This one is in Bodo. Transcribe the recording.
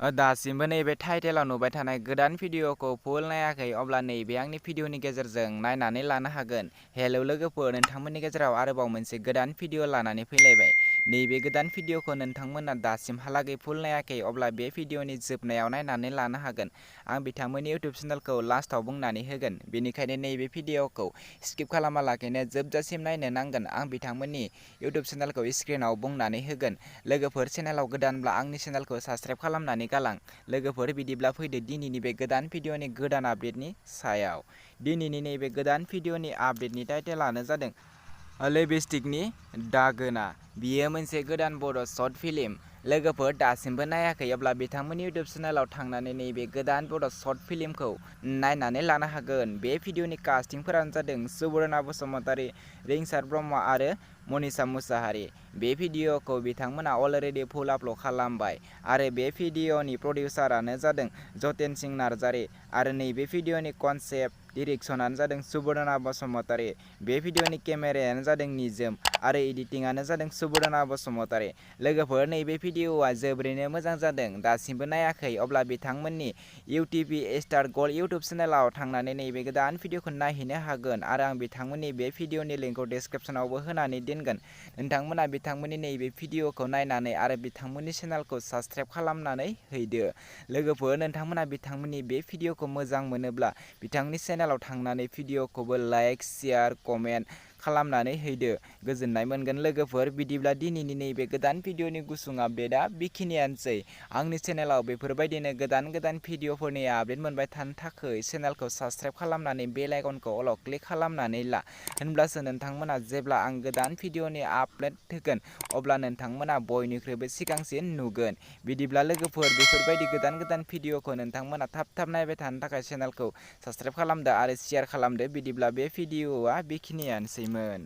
दासिमबो नैबे टाइटेलाव नुबाय थानाय गोदान भिडिअखौ फुल नायाखै अब्ला नैबे आंनि भिडिअनि गेजेरजों नायनानै लानो हागोन। हेलौ लोगोफोर, नोंथांमोननि गेजेराव आरोबाव मोनसे गोदान भिडिअ लानानै फैलायबाय। नैबे गोदान भिडिअखौ नोंथांमोना दासिमहालागै फुल नायाखै अब्ला बे भिडिअनि जोबनायाव नायनानै लानो हागोन। आं बिथांमोननि इउटुब चेनेलखौ लास्टआव बुंनानै होगोन, बेनिखायनो नैबे भिडिअखौ स्किप खालामालाखैनो जोबजासिम नायनो नांगोन। आं बिथांमोननि इउटुब चेनेलखौ स्क्रिनाव बुंनानै होगोन। लोगोफोर, चेनेलाव गोदानब्ला आंनि चेनेलखौ साबस्क्राइब खालामनानै गालां। लोगोफोर, बिदिब्ला फैदो दिनैनि बे गोदान भिडिअनि गोदान आपडेटनि सायाव। दिनैनि नैबे गोदान भिडिअनि आपडेटनि टाइटेलानो जादों लिपस्टिकनि दागोना। बियो मोनसे गोदान बर' शर्ट फिल्म। लोगोफोर, दासिमबो नायाखै अब्ला बिथांमोननि इउटुब चेनेलाव थांनानै नैबे गोदान बर' शर्ट फिल्मखौ नायनानै लानो हागोन। बे भिडिअनि कास्टिंफोरानो जादों सुबर्णा बसुमतारी, रिंसार ब्रह्म आरो मनीषा मुसाहारि। बे भिडिअखौ बिथांमोना अलरेडि फुल आपल'ड खालामबाय आरो बे भिडिअनि प्रडिउसारानो जादों जतेन सिंह नार्जारी आरो नैबे भिडिअनि कनसेप्ट डिरेक्शनानो जादों सुबर्णा बसुमतारी। बे भिडिअनि केमेरायानो जादों निजोम आरो एडिटिंआनो जादों सुबर्णा बसुमतारी। लोगोफोर, नैबे भिडिअआ जोबोरैनो मोजां जादों। दासिमबो नायाखै अब्ला बिथांमोननि इउटिभि स्टार गल्ड इउटुब चेनेलाव थांनानै नैबे गोदान भिडिअखौ नायहैनो हागोन आरो आं बिथांमोननि बे भिडिअनि लिंकखौ डिसक्रिपसनावबो होनानै दोनगोन। नोंथांमोना बिथांमोननि नैबे भिडिअखौ नायनानै आरो बिथांमोननि चेनेलखौ साबस्क्राइब खालामनानै हैदो। लोगोफोर, नोंथांमोना बिथांमोननि बे भिडिअखौ मोजां मोनोब्ला बिथांनि चेनेलाव थांनानै भिडिअखौबो लाइक, शेयार, कमेन्ट खालामनानै हैदो। गोजोननाय मोनगोन। लोगोफोर, बिदिब्ला दिनैनि नैबे गोदान भिडिअनि गुसुं आपडेटआ बेखिनियानोसै। आंनि चेनेलाव बेफोरबायदिनो गोदान गोदान भिडिअफोरनि आपडेट मोनबाय थानो थाखाय चेनेलखौ साबस्क्राइब खालामनानै बेल आइकनखौ अलाव क्लिक खालामनानै ला। होनब्लासो नोंथांमोना जेब्ला आं गोदान भिडिअनि आपडेट होगोन अब्ला नोंथांमोना बयनिख्रुइबो सिगांसिन नुगोन। बिदिब्ला लोगोफोर, बेफोरबायदि गोदान गोदान भिडिअखौ नोंथांमोना थाब थाब नायबाय थानो थाखाय चेनेलखौ साबस्क्राइब खालामदो आरो शेयार खालामदो। बिदिब्ला बे भिडिअआ बेखिनियानोसैमोन।